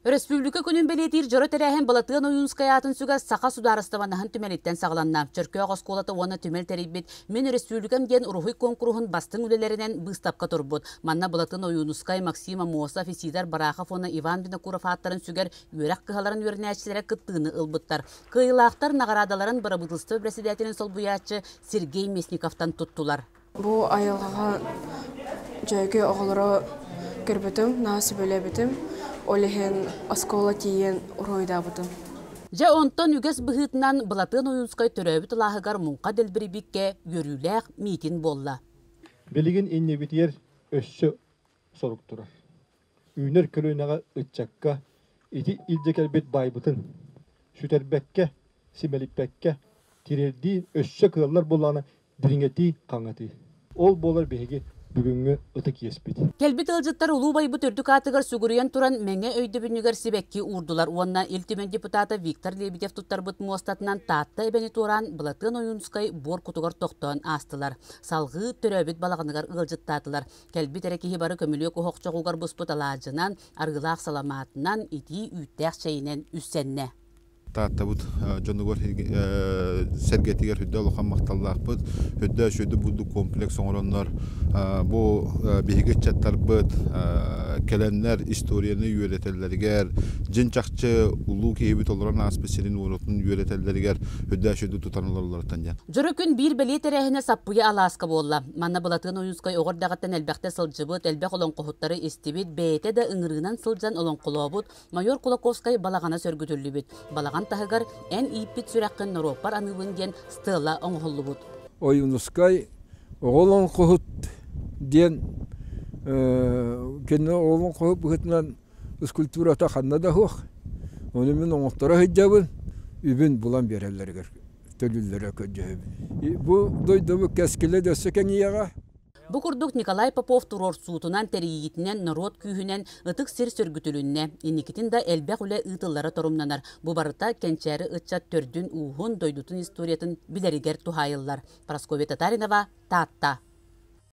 Өрөспүүбүлүкэ күнүн бэлиэтиир дьоро тэрээһин Былатыан Ойуунускай аатын сүгэр Саха судаарыстыбаннаһын түмэлиттэн саҕаланна. Чөркөөх оскуолата уонна түмэл тэрийбит Мин өрөспүүбүлүкэм диэн уруһуй куонкуруһун бастыҥ үлэлэринэн быыстапка турбут. Манна Былатыан Ойуунускай, Максим Аммосов, Исидор Барахов уонна Иван Винокуров ааттарын сүгэр үөрэх кыһаларын үөрэнээччилэрэ кыттыыны ылбыттар. Кыайыылаахтар наҕараадаларын бырабыыталыстыба бэрэссэдээтэлин солбуйааччы Сергей Местниковтан туттулар. Бу айылҕаҕа дьүөгэ оҕолоро көрбүтүм, наһаа сөбүлээбитим. Ол иһин оскуола тиийэн уруһуйдаабытым. Дьэ онтон үгэс быһыытынан Былатыан Ойуунскай төрөөбүт алааһыгар муҥха дэлбэрийбиккэ үөрүүлээх миитин буолла. Билигин иннибитигэр өссө сорук турар. Үүнэр көлүөнэҕэ ыччакка ити илдьэ кэлбит баайбытын сүтэрбэккэ, симэлиппэккэ тириэрдии өссө кыаллар буоллаҕына дириҥэтии, хаҥатыы. Ол буолар биһиги бүгүҥҥү ытык иэспит. Кэлбит ыалдьыттар улуу байбыт үрдүк аатыгар сүгүрүйэн туран Мэҥэ өйдөбүнньүгэр сибэкки уурдулар уонна Ил Түмэн депутата Виктор Лебедев туттарбыт муостатынан Таатта эбэни туораан Былатыан Ойуунускай буор кутугар тохтоон аастылар. Салҕыы төрөөбүт балаҕаныгар ыалдьыттаатылар. Кэлбит эрэ киһи бары көмүлүөк оһох чоҕугар буспут алаадьынан, арыылаах саламаатынан, итии үүттээх чэйинэн үссэннэ. Тааттабыт дьонугар сэргэтигэр үрдэ улахан махталлаахпыт. Үрдэ үчүгэй бурдук комплекс оҥороннор бу биһиги ыччаттарбыт кэлэннэр историяны үөрэтэллэригэр, дьин чахчы улуу киһибит олорон ааспыт сирин уорутун үөрэтэллэригэр үрдэ үчүгэй тутан олороллоруттан диэн. Дьоро күн биир бэлиэ тэрээһинэ Саппыйа алааска буолла. Манна Былатыан Ойуунскай оҕо эрдэҕиттэн элбэхтэ сылдьыбыт, элбэх олоҥхоһуттары истибит, бэйэтэ да ыҥырыынан сылдьан олоҥхолообут Майор Кулаковскай балаҕана сөргүтүллүбүт. Балаҕан таһыгар «Эн ииппит сүрэххин норуоппар аныыбын» диэн стела оҥоһуллубут. Ойуунускай оҕо олоҥхоһут диэн кини олоҥхоһут быһыытынан скульптурата ханна да суох. Ону мин оҥотторо сылдьабын, үбүн булан биэрэллэригэр төлүүллэрэ көрдөһөбүн. Бу дойдубут кэскилэ да өссө кэҥиэҕэ. Бу курдук Николай Попов туруорсуутунан, тэрийиитинэн, норуот күүһүнэн ытык сир сөргүтүлүннэ. Инникитин да элбэх үлэ ыытыллара торумнанар. Бу барыта кэнчээри ыччат төрдүн-ууһун, дойдутун историятын билэригэр туһаайыллар. Прасковья Татаринова, Таатта.